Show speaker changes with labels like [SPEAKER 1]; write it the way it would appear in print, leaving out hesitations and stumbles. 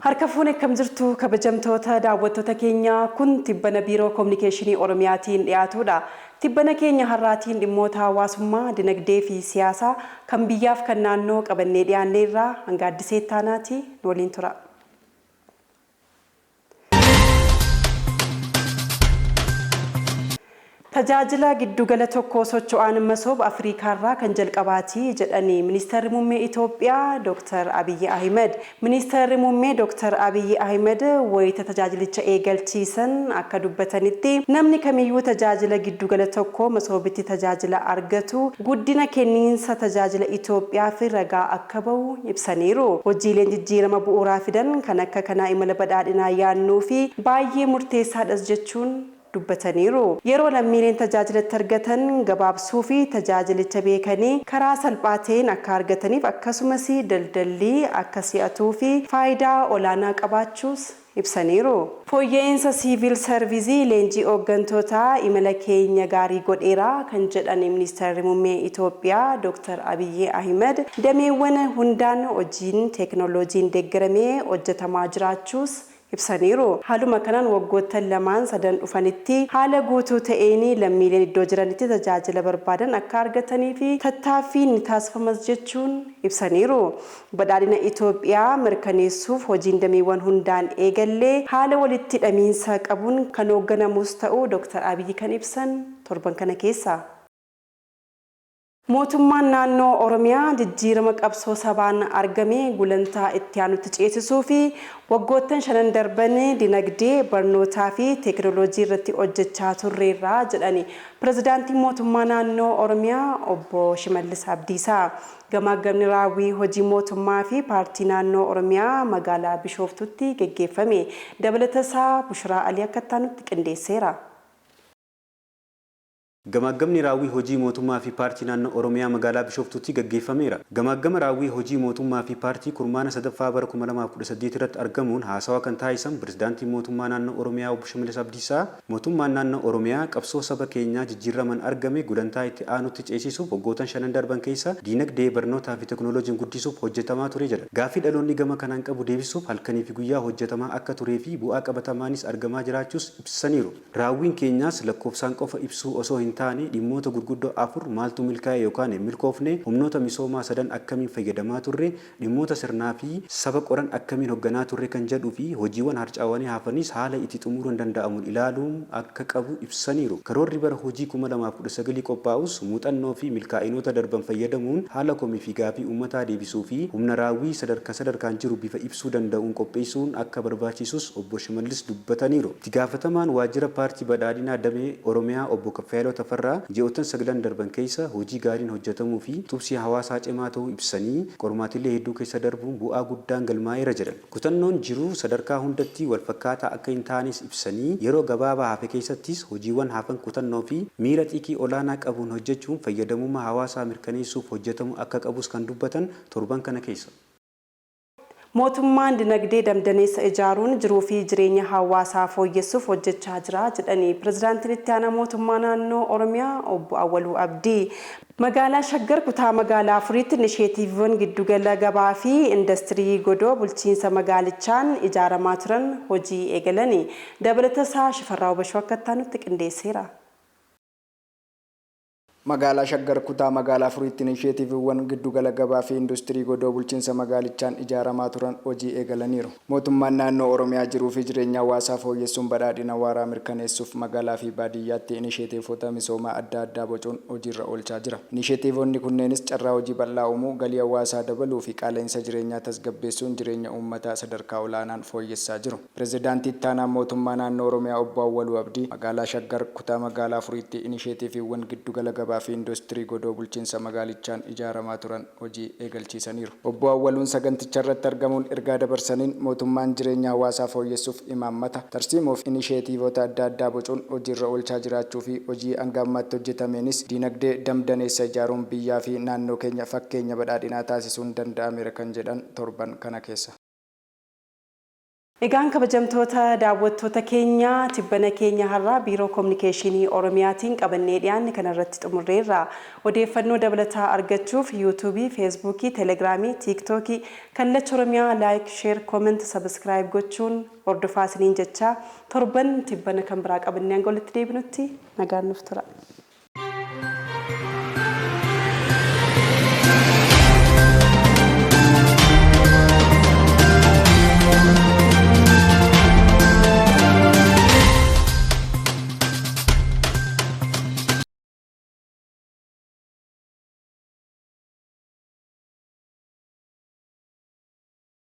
[SPEAKER 1] Harka fuune akkam jirtu kabajamtoota daawwattoota keenyaa kun tibbana biiroo kominikeeshinii Oromiyaatiin dhiyaatudha. Tibbana keenya har'aatiin dhimmoota hawaasummaa, dinagdee fi siyaasaa kan biyyaaf kan naannoo qabannee dhiyaanneerraa hanga addisee ittaanaati nu waliin tura. Tajaajila giddugala tokkoo socho'aan Masoob Afriikaarraa kan jalqabaati jedhani Ministeerri Muummee Itoophiyaa Dr. Abiyyi Ahimad. Ministeerri Muummee Dr. Abiyyi Ahimad wayita tajaajilicha eegalchiisan akka dubbatanitti namni kamiyyuu tajaajila giddugala tokkoo Masoobitti tajaajila argatu guddina kenniinsa tajaajila Itoophiyaaf ragaa akka bahu ibsaniiru. Hojiileen jijjiirama bu'uuraa fidan kan akka kanaa imala badhaadhinaa yaadnuu fi baay'ee murteessaadhas jechuun dubbataniiru. Yeroo lammiileen tajaajila itti argatan gabaabsuu fi tajaajilicha beekanii karaa salphaa ta'een akka argataniif akkasumas daldalli akka si'atuu fi faayidaa olaanaa qabaachuus ibsaniiru. Fooyya'insa siivil sarviizii leenjii hooggantootaa imala keenya gaarii godheera kan jedhan ministeerri muummee Itoophiyaa Dr. Abiyyi Ahimad dameewwan hundaan hojiin teekinooloojiin deeggaramee hojjetamaa jiraachuus ibsaniiru. Haaluma kanaan waggoottan lamaan sadan dhufanitti haala guutuu ta'een lammiileen iddoo jiranitti tajaajila barbaadan akka argatanii fi tattaaffiin ni taasifamas jechuun ibsaniiru. Badhaadhina Itoophiyaa mirkaneessuuf hojiin dameewwan hundaan eegallee haala walitti hidhamiinsa qabuun kan hoogganamus ta'uu Dr. Abiyyi kan ibsan torban kana keessa. Mootummaan naannoo Oromiyaa jijjiirama qabsoo sabaan argame gulantaa itti aanutti ceesisuu fi waggoottan shanan darban dinagdee, barnootaa fi teekinooloojii irratti hojjechaa turreerra jedhani pirezidaantiin mootummaa naannoo Oromiyaa obbo Shimallis Abdiisaa. Gamaagamni raawwii hojii mootummaa fi paartii naannoo Oromiyaa magaalaa Bishooftutti geggeeffame. Dabalatasaa Bushiraa Alii akka itti aanutti qindeesseera.
[SPEAKER 2] Gamaagamni raawwii hojii mootummaa fi paartii naannoo Oromiyaa magaalaa Bishooftuutti gaggeeffameera. Gamaagama raawwii hojii mootummaa fi paartii kurmaana sadaffaa bara 2018 irratti argamuun haasawaa kan taasisan pirezidaantiin mootummaa naannoo Oromiyaa obbo Shimallis Abdiisaa mootummaan naannoo Oromiyaa qabsoo saba keenyaa jijjiiraman argame gulantaa itti aanutti ceesisuuf waggootan shanan darban keessa diinagdee, barnootaa fi teekinooloojiin guddisuuf hojjetamaa ture jedha. Gaaffii dhaloonni gama kanaan qabu deebisuuf halkanii fi guyyaa hojjetamaa akka turee fi bu'aa qabatamaanis argamaa jiraachuus ibsaniiru. Raawwiin keenyaas lakkoofsaan qofa ibsuu osoo hin taane dhimmoota gurguddoo afur maaltu milkaa'e yookaan hin milkoofne, humnoota misoomaa sadan akkamiin fayyadamaa turre, dhimmoota sirnaa fi saba qoran akkamiin hogganaa turre kan jedhuu fi hojiiwwan harcaawanii hafanis haala itti xumuruun danda'amuun ilaaluun akka qabu ibsaniiru. Karoorri bara hojii 2019 qophaa'us muuxannoo fi milkaa'inoota darban fayyadamuun haala komii fi gaaffii uummataa deebisuu fi humna raawwii sadarka sadarkaan jiru bifa ibsuu danda'uun qopheessuun akka barbaachisus obbo Shimallis dubbataniiru. Itti gaafatamaan waajjira paartii badhaadhinaa damee Oromiyaa obbo Kaffayaaloo Tafarraa ji'oottan saglan darban keessa hojii gaariin hojjetamuu fi tumsi hawaasaa cimaa ta'uu ibsanii qormaatilee hedduu keessa darbuun bu'aa guddaan galmaa'eera jedhan. Kutannoon jiru sadarkaa hundatti walfakkaataa akka hin taanes ibsanii yeroo gabaabaa hafe keessattis hojiiwwan hafan kutannoo fi miira xiiqii olaanaa qabuun hojjechuun fayyadamummaa hawaasaa mirkaneessuuf hojjetamuu akka qabus kan dubbatan torban kana keessa.
[SPEAKER 1] Mootummaan dinagdee damdaneessa ijaaruun jiruu fi jireenya hawaasaa fooyyessuuf hojjechaa jira jedhani pirezidaantiin itti aanaa mootummaa naannoo Oromiyaa obbo Awwaluu Abdii. Magaalaa Shaggar kutaa magaalaa afuriitti inisheetiiviiwwan giddugala gabaa fi indastirii godoo bulchiinsa magaalichaan ijaaramaa turan hojii eegalani. Dabalatasaa Shifarraa Bashoo akka itti aanutti qindeesseera.
[SPEAKER 3] Magaalaa Shaggar kutaa magaalaa afuriitti inisheetiiviiwwan giddugala gabaa fi industirii godoo bulchiinsa magaalichaan ijaaramaa turan hojii eegalaniiru. Mootummaan naannoo Oromiyaa jiruu fi jireenya hawaasaa fooyyessuun badhaadhina waaraa mirkaneessuuf magaalaa fi baadiyyaatti inisheetiivota misoomaa adda addaa bocuun hojiirra oolchaa jira. Inisheetiivonni kunneenis carraa hojii bal'aa uumuu, galii hawaasaa dabaluu fi qaala'insa jireenyaa tasgabbeessuun jireenya uummataa sadarkaa olaanaan fooyyessaa jiru. Pirezidaantii Ittaanaan Mootummaa Naannoo Oromiyaa Obbo Awwaluu Abdii magaalaa Shaggar kutaa magaalaa afuriitti inisheetiiviiwwan giddugala gabaa fi industirii godoo bulchiinsa magaalichaan ijaaramaa turan hojii eegalchiisaniiru. Obbo Awwaluun saganticharratti argamuun ergaa dabarsaniin mootummaan jireenya hawaasaa fooyyessuuf imaammata, tarsiimoo fi inisheetiivota adda addaa bocuun hojiirra oolchaa jiraachuu fi hojii hanga ammaatti hojjetameenis diinagdee damdaneessa ijaaruun biyyaa fi naannoo keenya fakkeenya badhaadhinaa taasisuun danda'ameera kan jedhan torban kana keessa.
[SPEAKER 1] Egaan kabajamtoota daawwattoota keenya, tibbana keenya har'aa Biiroo Kominikeeshinii Oromiyaatiin qabannee dhiyaanne kanarratti xumurreerra. Odeeffannoo dabalataa argachuuf Yuutuubii, Feesbuukii, Telegiraamii, Tiiktookii Kallacha Oromiyaa like, share, comment, subscribe gochuun hordofaa isiniin jechaa, torban tibbana kan biraa qabannee hanga walitti deebinutti nagaan nuuf tura.